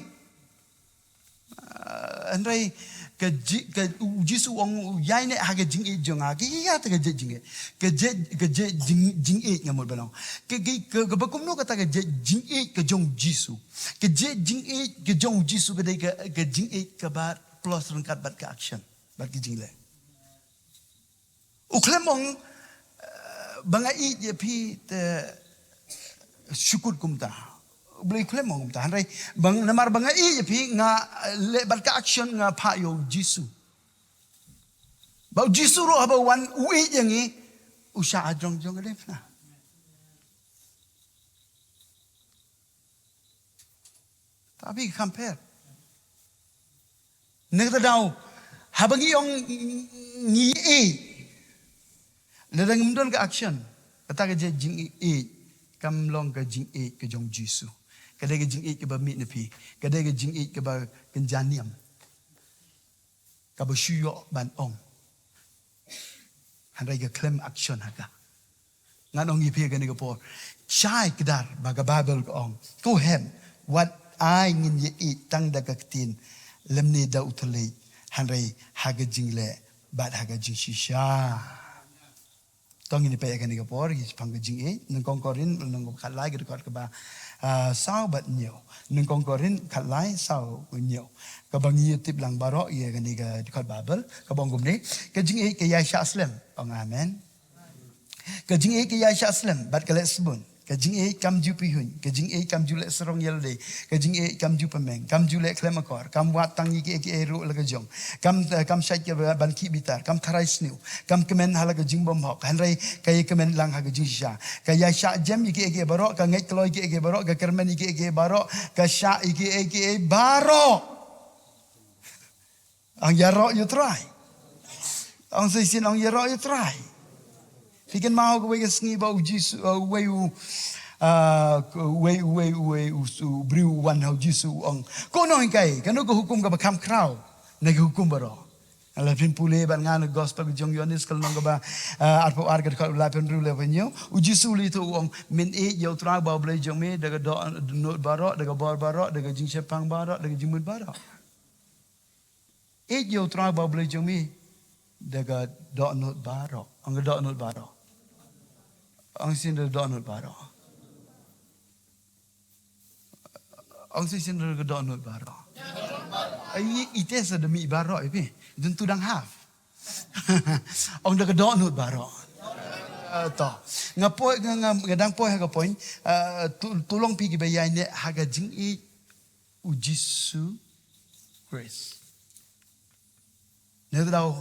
Ah, hynrei ka ji-, ka U Jisu u ong u ïaineh ha ka jingïeit jong nga, ka ïa ta ka jingïeit jingïeit. Ka jingïeit, ka jingïeit jing-, jingïeit nga mut ba long. Ka, ka, ka, kaba kumno kata ka jingïeit ka jong U Jisu. Ka jingïeit ka jong U Jisu ka dei ka, ka jingïeit kaba plus ryngkat bad ka action, bad ka jingleh. U khlem ong, eh, ba nga ïeit ïa phi te shu kut kumta. U Blei u khlem ong kumta. Hynrei ba nga, namar ba nga ïeit ïa phi nga, eh, leh bad ka action nga phah ïa U Jisu. Ba U Jisu ruh haba u wan u ïeit ïa ngi u shah ha jrong jong ka diengphna. Tapi compare. Nangta daw, haba ngi ong ngi ïeit, lada ngim don ka action, kata ka jingïeit kam long ka jingïeit ka jong U Jisu. Ka dei ka jingïeit kaba mih na phi, ka dei ka jingïeit kaba kynja niam. Kaba shu ïoh ban ong. Hynrei ka khlem action ha ka. Ngan ong ïa phi ha kane ka por. Shai kdar ba ka Baibl ka ong. Ko hem, wat ai ngin ïa ïeit tang da ka ktien, lymne da u thylliej, hynrei ha ka jingleh bad ha ka jingshisha. To ngin ïa peit ha kane ka por, ïa shaphang ka jingïeit, Nyngkong Korinth, lynnong kaba khatlai, ka dkhot kaba, ah, saw bad hynñiew. Nyngkong Korinth, khatlai, saw, hynñiew. Kaba ngi ïa tip lang baroh, ïa kane ka dkhot Baibl, kaba ong kumne, ka jingïeit ka ïaishah slem. Ong amen. Ka jingïeit ka ïaishah slem, bad ka leh sbun. Ka jingïeit kam ju pihuiñ, ka jingïeit kam ju leh sarong ïalade, ka jingïeit kam ju pynmeng, kam ju leh khlem akor, kam wad tang ïa kiei kiei ruh la ka jong, kam, eh, kam shait ka ba-, ban khih bitar, kam tharai sniew, kam kmen ha la ka jingbymhok, hynrei ka ïakmen lang ha ka jingshisha, ka ïaishah jem ïa kiei kiei baroh, ka ngeit kloi ïa kiei kiei baroh, ka kyrmen ïa kiei kiei baroh, ka shah ïa kiei kiei baroh. Ong ïaroh ïa U Trai. Ong sa shisien ong ïaroh ïa U Trai. Phi kynmaw kawei ka sngi ba u Jisu, uh, uwei u, uh, uwei, uwei, uwei u, u briew u wan ha u Jisu u ong, ko Nonghikai, kano ka hukum kaba kham khraw na ki hukum baroh? Lada phin pule bad nga na gospel ka jong u Ïoannis ka lynnong kaba, uh, arphew ar ka dkhot laiphew hynriew laiphew hynñiew. U Jisu u la ïathuh u ong, men ïeit ïa U Trai uba U Blei jong me da ka dohnud baroh, da ka bor baroh, da ka jingshemphang baroh, da ka jingmut baroh. Ïeit ïa U Trai uba U Blei jong me da ka dohnud baroh. Ong ka dohnud baroh. Ong shisien da ka dohnud baroh. Ong shisien da ka dohnud baroh. Ai, i te sa da mih baroh, i pi. Dun tu dang half. Ong da ka dohnud baroh. Eh, to. Nga poi, nga, nga, nga dang poi ha ka point. Eh, tu, tu long phi kiba ïaineh ha ka jingïeit u Jisu Khrist. Nangta daw,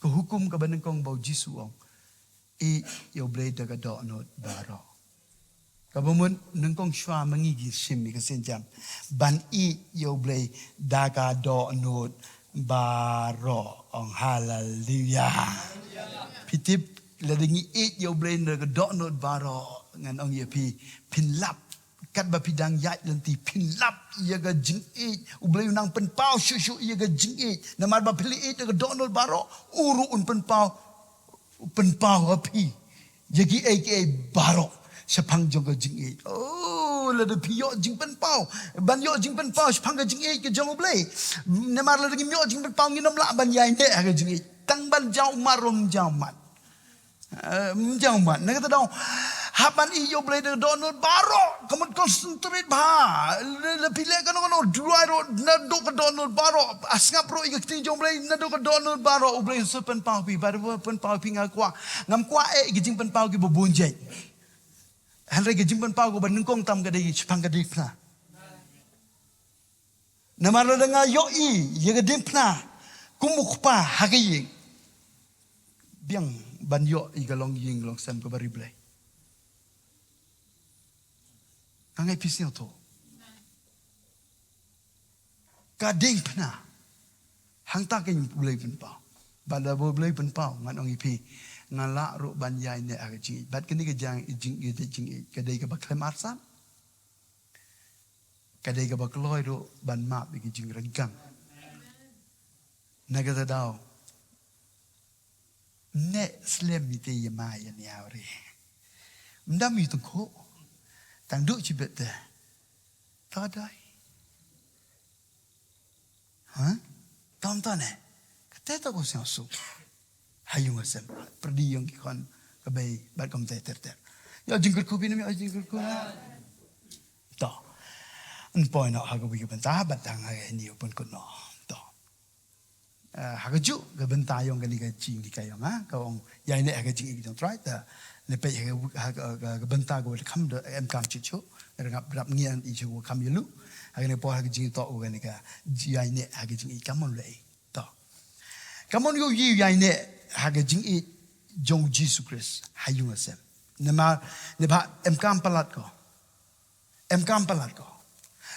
ka hukum kaba nyngkong ba u Jisu u ong, ïeit ïa U Blei da ka dohnud baroh. Kaba mut nyngkong shuwa ma ngi ki shim ïa ka sienjam ban ïeit ïa U Blei da ka dohnud baroh. Ong haleluya. Phi tip, lada ngi ïeit ïa U Blei da ka dohnud baroh, ngan ong ïa phi, phin lap. Katba phi dang ïaid lynti phin lap ïa ka jingïeit. U Blei u nang pynpaw shuh shuh ïa ka jingïeit. Namar ba phi la ïeit da ka dohnud baroh, u ruh un pynpaw U pynpaw ha phi ïa kiei kiei baroh shaphang jong ka jingïeit. Oh, lada phi ïoh jingpynpaw, ban ïoh jingpynpaw shaphang ka jingïeit ka jong U Blei. Namar lada ngim ïoh jingpynpaw ngin ym lah ban ïaineh ha ka jingïeit. Tang ban jaw mar ruh ym jaw mat. Eh, ym jaw mat. Na kata daw, hap ban ïeit ïa U Blei da ka dohnud baroh. Ka mut concentrate bha. Lada phi leh kano kano, duwai ruh naduh ka dohnud baroh. Ah, sngap ruh ïa ka ktien jong U Blei naduh ka dohnud baroh. U Blei un sa pynpaw phi. Bad u pynpaw phi, nga kwah, ngam kwah eh ki jingpynpaw kiba bun jait. Hynrei ki jingpynpaw kiba nyngkong tam ka dei shaphang ka diengphna. Namar lada nga ïohi ïa ka diengphna kum u kpa ha ka ïing, biang ban ïoh ïa ka longïing longsem kaba riewblei. Nga ngeit phi sngewthuh. Ka diengphna. Hangta keiñ U Blei pynpaw. Bad lada U Blei pynpaw, ngan ong ïa phi, nga lah ruh ban ïaineh ha ka jingïeit. Bad kane ka jing, jing, jing, jingïeit ka dei kaba khlem arsap. Ka dei kaba kloi ruh ban map ïa ki jingryngkang. Na kata daw, neh slem ïa te ïa ma ïa niaw re. Ym dam ïa u tyngkhuh. Tang duh shibit te. Ta dei. Ha? Tam ta ne. Kata ta ko sngewsuk. Ha ïung ha sem. Pyrdi ïong ki khon ka bei bad kam te ter ter. Ïa jingkyrkhu phi ne, ïa jingkyrkhu. To. Yn poi noh ha ka wi ka bynta bad tang ha ka ni u pynkut noh. To. Eh, ha kajuh ka bynta ïong kane ka jinghikai ïong, ha, ka ong ïaineh ha ka jingïeit jong U Trai, te ne peit ha ka, ha ka, ka, ka bynta ka wa kham da em kam chuh chuh, rangap rap ngi an i chuh wa kham ïalu, ha kane por ha ka jingïeit to wa kane ka ïaineh ha ka jingïeit ka mon lei. To. Ka mon ïoh ïaineh ha ka jingïeit jong U Jisu Khrist ha ïung ha sem. Namar, ne ba em kam palat ko. Em kam palat ko.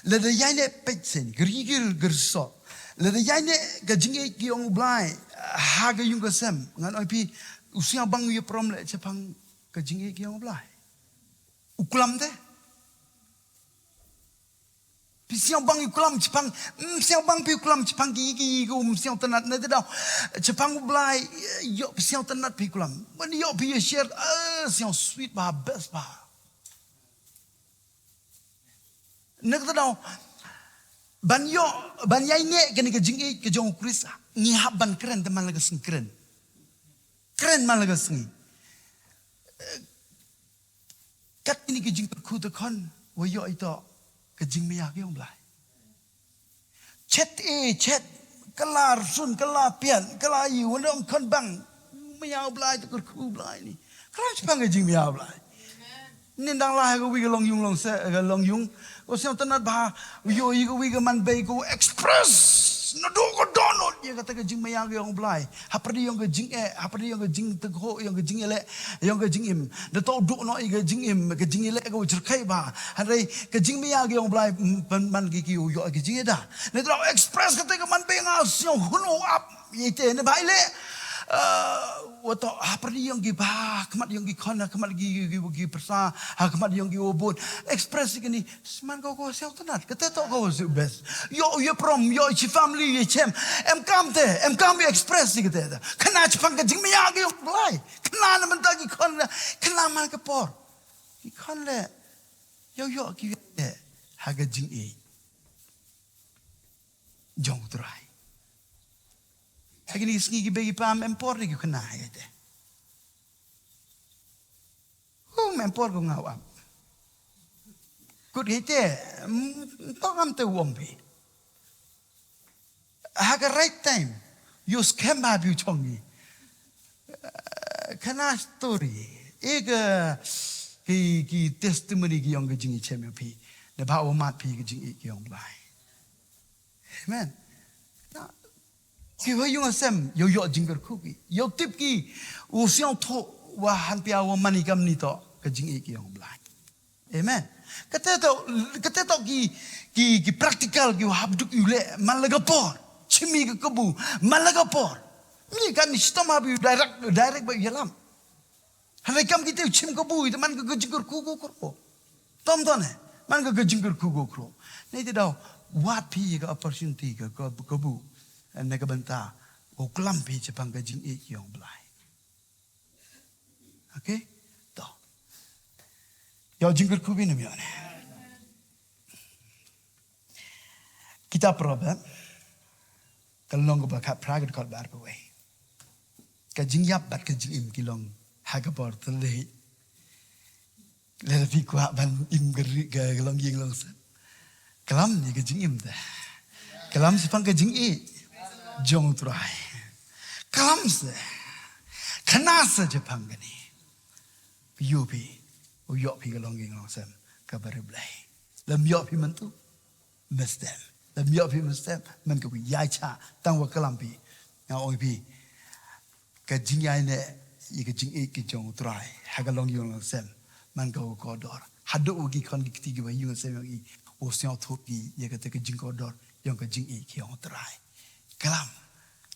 Lada ïaineh peit sien, gyrgir gyrso. Lada ïaineh ka jingïeit ki ïong U Blai, ha ka ïung ka sem. Ngan ong phi, u sngewbang u ïa prom leh shaphang ka jingïeit ki ïong U Blai. U klam te. Phi sngewbang u klam shaphang, mm, sngewbang phi u klam shaphang ki, ki, ki, um, sngewtynnat na te daw. Shaphang U Blai, ïoh phi sngewtynnat phi u klam. Ban ïoh phi ïa share, eh, sngewsweet bha, best bha. Na kata daw, ban ïoh, ban ïaineh kane ka jingïeit ka jong U Khrist, ngi hap ban kren te man la ka sngi kren. Kren man la ka sngi. Kat kine ki jingkyrkhu te khon, wa ïoh ito, ka jingmia ka ïong Blai. Chet e, chet, ka la rsun, ka la pian, ka la ïu, wa ong khon bang, mia u Blai, te kyrkhu u Blai ni. Ka la shaphang ka jingmia u Blai. Nin dang la ha ka wi ka long yung long se, ka long yung. Ko sngewtynnat bha, ïoh ïa ka wi ka man bei ko express. Naduh ka dohnud ïa kata ka jingmia ka ïong Blai. Hapdeng ïong ka jingeh, hapdeng ïong ka jingtyrkhu, ïong ka jingïaleh, ïong ka jingim. Da to duh noh ïa ka jingim, ka jingïaleh ka u jyrkhei bha. Hynrei ka jingmia ka ïong Blai, mm, pan man ki ki u ïoh ka jingïada. Ne to express kata ka man bei nga sngewhun u ap. Ïa te ne bha ïaleh. Eh, wa to hapdeng ïong ki bha, khmat ïong ki khon, khmat ki, ki, ki, ki pyrsa, ha khmat ïong ki u bun. Express ïa kini, sman ko ko sngewtynnat, kata to ko u best. Ïoh, ïoh prom, ïoh shi family ïa chem. Em kam te, em kam ïa express ïa kata. Kane shaphang ka jingmia ka ïong Blai. Kane na mynta ki khon, kane man ka por. Ki khon leh, ïoh, ïoh ki leh, ha ka jingïeit jong U Trai. Ha kine ki sngi ki bei ki pam em por ne ki khynnah ha ïa te. Hum, em por ko nga u ap. Kut ïa te, mm, to ngam te u ong phi. Ha ka right time, ïoh skhem bha phi u chong ngi. Eh, kane story. E ka, ki, ki testimony ki ïong ka jingïeit chem ïa phi. Da bha u mat phi ka jingïeit ki ïong Blai. Amen. Na, ki ha ïung ha sem, ïoh ïoh jingkyrkhu ki. Ïoh tip ki, u sngewthuh, wa han pia wa man i kam ni to, ka jingïeit ki ïong Blai. Amen. Kata to, kata to ki, ki, ki practical ki wa hap duk ïu leh, man la ka por. Chimi ka kabu, man la ka por. Ni kan ni shitom hap ïu direct, direct ba ïalam. Hynrei kam kite u chim kabu, ite man ka, ka jingkyrkhu ko kro. Tom to ne, man ka, ka jingkyrkhu ko kro. Ne ite daw, wat phi ka opportunity ka, ka, kabu. Ne ka bynta, u klam phi shaphang ka jingïeit ïong Blai. Okay? To. Ïa jingkyrkhu phi ne em ïa ne. Kitab Proverb, ka lynnong kaba khatphra, ka dkhot ba arphew wei. Ka jingïap bad ka jingim ki long ha ka bor thylliej. Lada phi kwah ban im ka ri-, ka longïing longsem, klam ïa ka jingim te. Klam shaphang ka jingïeit jong U Trai. Klam se. Khana se shaphang kane. Ïoh phi, u ïoh phi ka longïing longsem kaba riewblei. Lym ïoh phi mynta, mynstep. Lym ïoh phi mynstep, man ka wi, ïa cha, tang wa klam phi. Nga ong phi, ka jingïaineh ïa ka jingïeit ka jong U Trai ha ka longïing longsem, man ka wa kordor. Haduh wa ki khon ki kti kiwa ha ïing ha sem yong i, u sngewthuh ki ïa kata ka jingkordor yong ka jingïeit ka jong U Trai. Klam,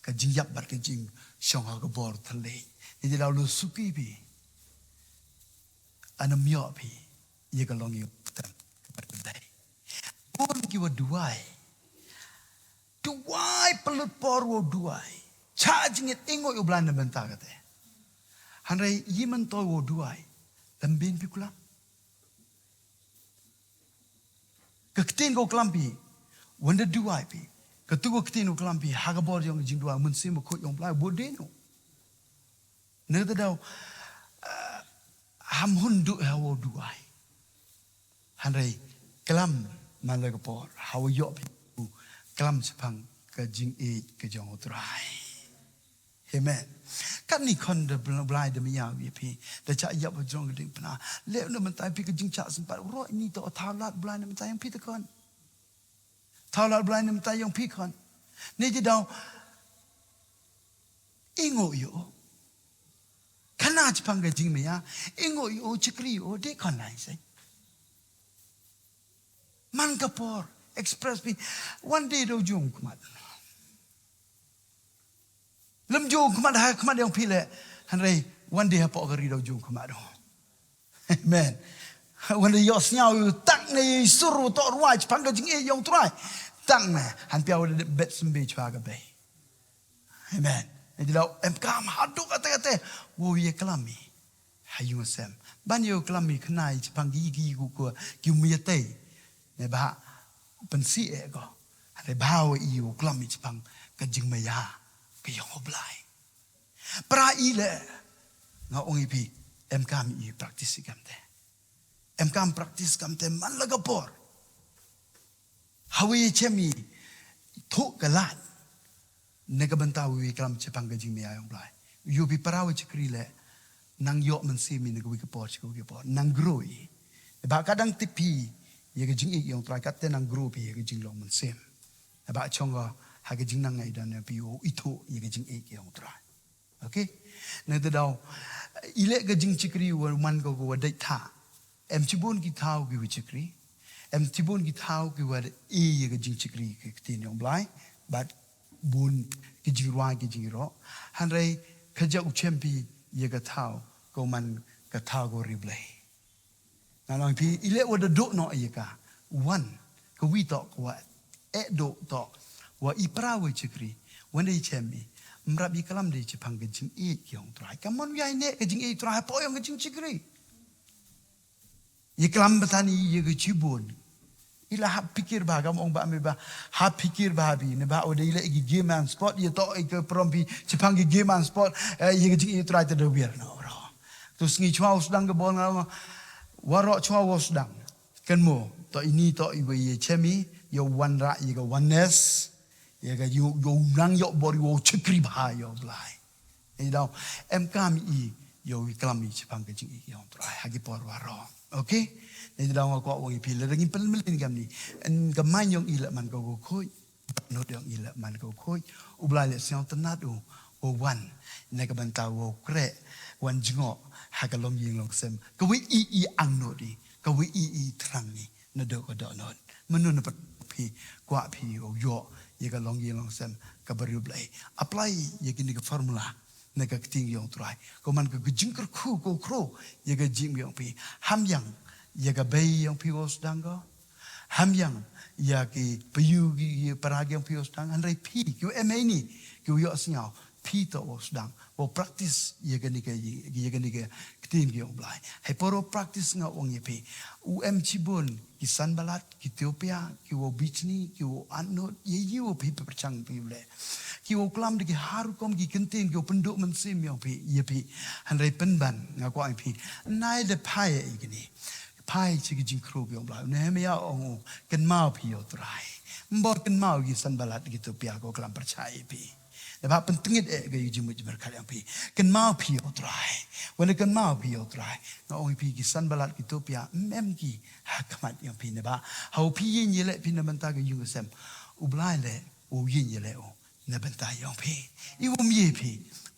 ka jingïap bad ka jingim shong ha ka bor thylliej. Ni te daw lu suki phi. Anym ïoh phi ïa ka longïing longsem kaba dei. Bun kiwa duwai. Duwai pynlut por wow duwai. Cha jingit, i nguh ïa U Blei na bynta kata. Hynrei i myntoi wow duwai, lym beiñ phi u klam. Ka ktien ka u klam phi, wan da duwai phi. Katu ka ktien u klam phi ha ka bor yong ka jingduwai, Mynsiem Bakhuid yong U Blei, bud dei no. Na kata daw, ah, ham hun duh ha wow duwai. Hynrei klam man la ka por, ha wow ïoh phi u klam shaphang ka jingïeit ka jong U Trai. Amen. Katni khon da Bl-, Blai da maya ïa phi, da chah ïap ha jrong ka diengphna. Leh na mynta phi ka jingchah sympat, roh ini to thaw lad Blai na mynta yong phi te khon. Thaw lad Blai na mynta yong phi khon. Ni te daw, i nguh ïa u. Khana shaphang ka jingmaya, i nguh ïa u, chakri ïa u, dei khon lai sei. Man ka por, express phi, wan dei da u jong khmat. Lym jong khmat ha khmat yong phi leh, hynrei wan dei hapoh ka ri da u jong khmat u. Amen. Wan dei ïohsngew u tang ne i sur u toh rwai shaphang ka jingïeit yong U Trai. Tang ne, han pia u da bet symbe chwa ka bei. Amen. Ni te daw em kam haduh kata kata. Wow ïa klam i. Ha ïing ha sem. Ban ïa u klam i khana i shaphang ki, ki, ku, ku, ki maya tei. Ne ba pynsi e ko. Hynrei ba u i u klam i shaphang ka jingmaya ka yong U Blai. Para i leh, nga ong i phi, em kam i practice i kam te. Em kam practice kam te man la ka por. Ha wi chem i thuh ka lad. Na ka bynta wi klam shaphang ka jingmaya yong U Blai. Ïoh phi para wi chakri leh, nang ïoh mynsiem i na ka wi ka por, sha ka wi ka por. Nang grow i. Ba ka dang tip phi ïa ka jingïeit yong U Trai, kat te nang grow phi ïa ka jinglong mynsiem. Ba chong ka ha ka jingnang ngai dan phi u ithuh ïa ka jingïeit yong U Trai. Okay? Na te daw, i leh ka jingchakri wa man ka wa dei tha. Em chibun ki thaw ki wa chakri. Em chibun ki thaw ki wa dei ïa ka jingchakri ka ktien yong U Blai. Bad bun ki jingrwai ki jingïaroh. Hynrei ka ja u chem phi ïa ka thaw, ka man ka thaw ka riewblei. Nga ong phi, i leh wa da duh noh ïa ka. Wan, ka wi toh, ka wa eh duh toh. Wa i para wa chakri. Wan da i chem i. Mrap i klam da i shaphang ka jingïeit yong U Trai. Ka mon wi ai ne ka jingïeit U Trai hapoh yong ka jingchakri. I klam batan i ïa ka chibun. I la hap phikir bha, kam ong ba me ba. Hap phikir bha bi, ne ba wa da i leh ki game and sport, ïa toh i ka prom phi shaphang ki game and sport, eh, ïa ka jingïeit U Trai te da wir noh. Tu sngi chwa u sdang ka bol nga, waroh chwa u sdang. Kan mo, to ini to i wa ïa chem i, ïa wanrah, ïa ka oneness, ïa ka ïa, ïa nang ïa bor ïa chakri bha ïa Blai. Ni daw, em kam i, ïa i klam i shaphang ka jingïeit yong U Trai, ha ki por waroh. Okay? Ni daw nga kwah ong i phi, lada ngin pynmlien kam ni, en ka main yong i la man ka ko khoi. Nud yong i la man ka u khuid. U Blai la sngewtynnat u, u wan na ka bynta u kreh, wan jngoh ha ka longïing longsem. Ka wi i i angnud i, ka wi i i thrang i, naduh ka dohnud. Mynno na pat phi, kwah phi u ïoh ïa ka longïing longsem kaba riewblei. Apply ïa kine ki formula na ka ktien yong U Trai. Ko man ka jingkyrkhu ko khro ïa ka jingim yong phi. Ham ïang ïa ka bei yong phi u sdang ko. Ham ïang ïa ki payu ki, ki para ki yong phi u sdang. Hynrei phi ki u em ei ni ki u ïoh sngew. Phi to wow sdang wow practice ïa kane ka, ïa kane ka ktien ka jong u Blai. Hei por wow practice nga ong ïa phi, u em shibun ki Sanballat, ki Tobiah, ki wow bishni, ki wow atnud ïa ïa u phi pyrshang phi u leh. Ki wow klam da ki har rukom ki kyntien ki wow pynduh mynsiem ïa phi, ïa phi. Hynrei pynban nga kwah ïa phi, nai da phai ïa kane. Phai sha ki jingkyrkhu ki jong u Blai. Nehemiah ong u, kynmaw phi ïa u Trai. Ym bor kynmaw ki Sanballat, ki Tobiah ki wow klam pyrshah ïa phi. Da ba pyntngit eh ka jingmut jingpyrkhat jong phi. Kynmaw phi ïa u Trai. Wan kynmaw phi ïa u Trai. Nga ong ïa phi ki Sanballat, ki Tobiah ym em ki ha khmat jong phi, ne ba ha u phi ïeng ïaleh phi na bynta ka ïing ka sem, u Blai leh u ïeng ïaleh u na bynta jong phi. I wym ïeng phi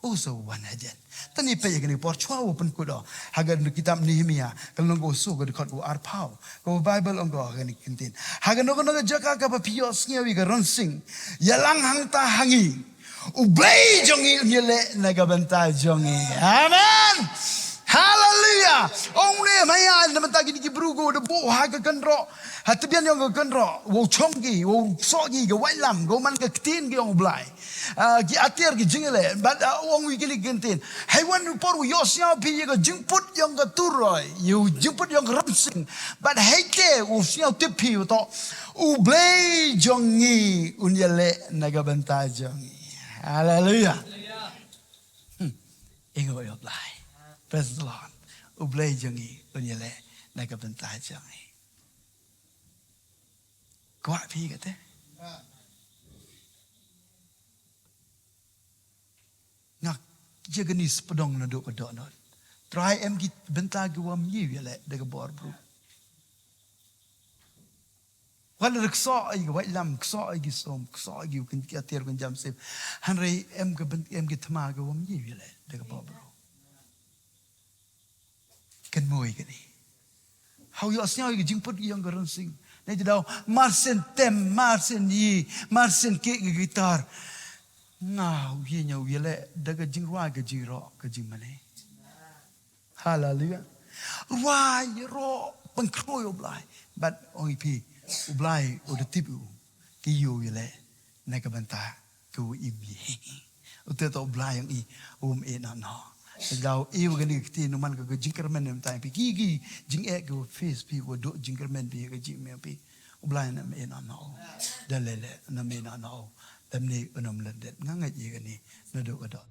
u sa wan hajan. Tang ïa phi ïa kane por shuwa wow pynkut o ha ka kitab Nehemiah ka lynnong ka soo ka dkhot ka arphew. Ka Baibl ong ka ha kane ka ktien, ha kano kano ka jaka kaba phi ïohsngew ïa ka rynsiang, ïalang hangta ha ngi. U Blei jong ngi un ïaleh na ka bynta jong ngi. Amen. Haleluya. Ong ne maya na bynta kine ki briew kiba da buh ha ka kynroh, ha tbian jong ka kynroh, wow shong ki, wow soh ki ka waitlam, ka man ka ktien ka jong u Blai. Ah, ki atiar ki jingïaleh, bad, ah, ong ïa kine ki ktien. Hei wan u por u ïohsngew phi ïa ka jingput jong ka turoi, ïa u jingput jong ka rynsiang. Bad hei te u sngewtip phi u to, u Blei jong ngi un ïaleh na ka bynta jong ngi. Haleluya. Hmm. Ïa u Blai. Praise the Lord. U Blei jong ngi un ïaleh na ka bynta jong ngi. Kwah phi kata? Nga ïa kane spdong naduh ka dohnud. Trai em ki bynta kiwa ym ïaleh da ka bor briew. Wat la ksoh ïa ki waitlam, ksoh ïa ki som, ksoh ïa ki kynja tiar kynja mynsiem. Hynrei em ka byn-, em ki thma kiwa ym ïaleh da ka bor briew. Kynmaw ïa kane. Haba ïohsngew ïa ka jingput ïa ka rynsiang, ne te daw marsien tem, marsien ïa, marsien ki, ki guitar. Nga u ïa ña u ïaleh da ka jingrwai, ka jingroh, ka jingmane. Haleluya. Rwai, roh, pynkhroi u Blai. Bad ong ïa phi, u Blai u da tip u ki ïoh ïaleh na ka bynta ka u im ïa. U te to u Blai ïa ngi um eh noh noh. Daw ïa kane ka ktien u man ka jingkyrmen na bynta phi ki ki jingeh ka face phi wa duh jingkyrmen phi ka jingmih phi. U Blai nam eh noh noh. Da lele nam eh noh noh. Dam ne u nam lyndet nga ngeit ïa kane naduh ka doh.